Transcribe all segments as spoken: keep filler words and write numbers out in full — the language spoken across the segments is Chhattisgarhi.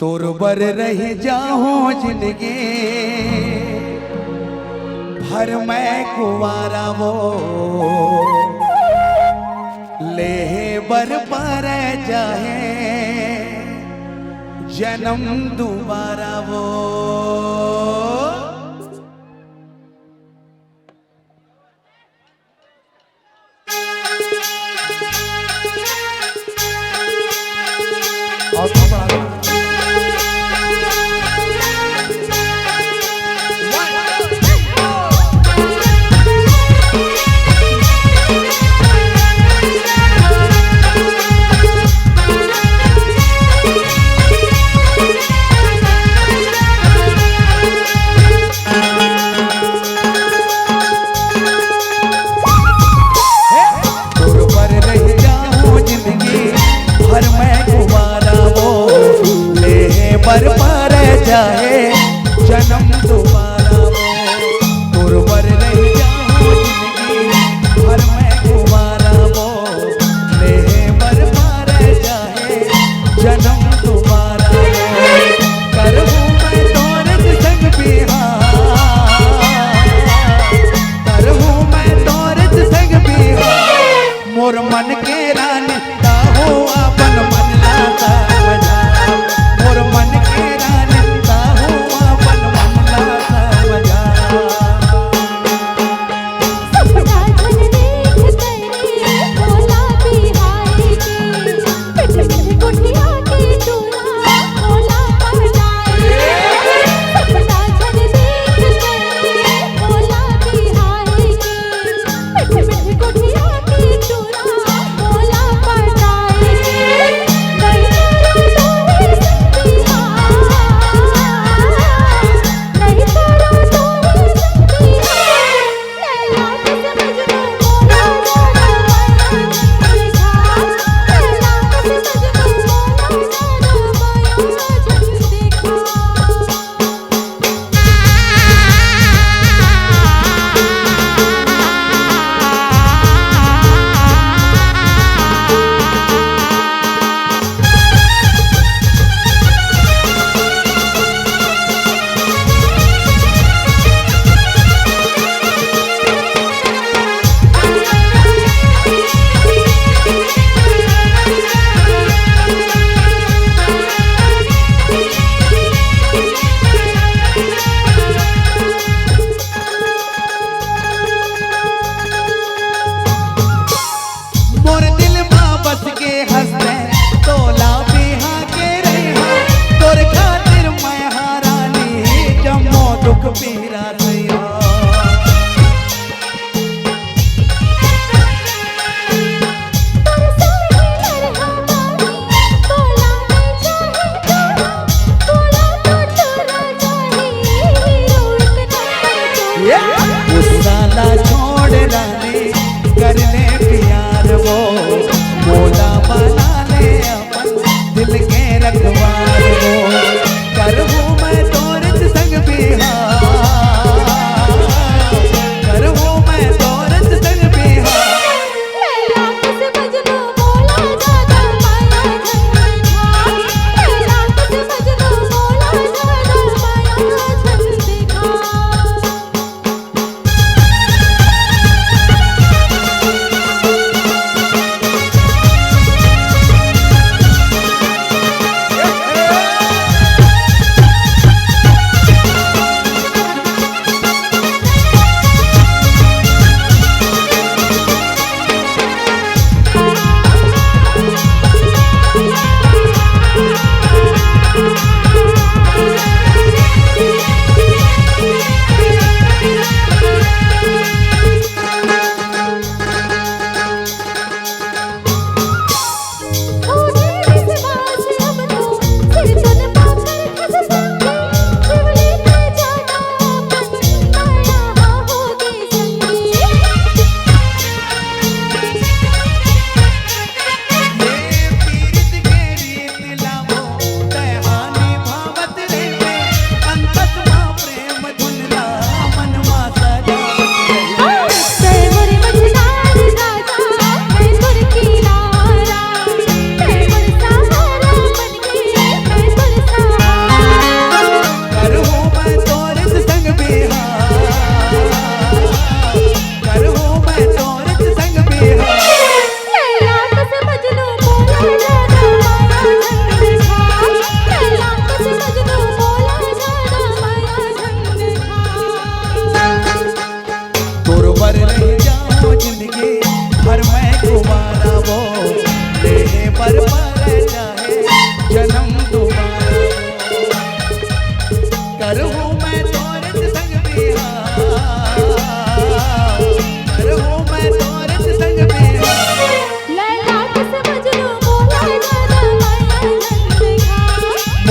तोर बर रह जाहूं जिंदगी भर मैं कुंवारा वो, लेहे बर पर जाहे जन्म दोबारा वो।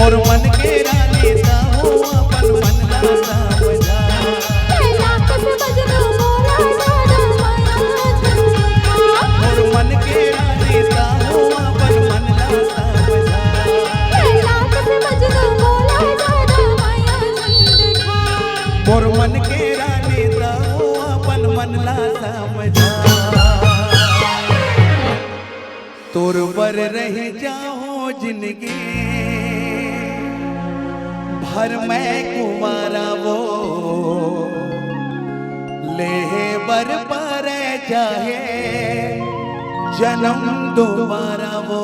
मोर मन के रानी, तहूँ अपन मन ला समझा। लैला कस मजनू मोला जादा माया झन सिखा। मोर मन के रानी, तहूँ अपन मन ला समझा। लैला कस मजनू मोला जादा माया झन सिखा। मोर मन के रानी, तहूँ अपन मन ला समझा। तोर बर रह जाहूं जिंदगी भर मैं कुंवारा वो, लेहे बर परे चाहे जन्म दोबारा वो।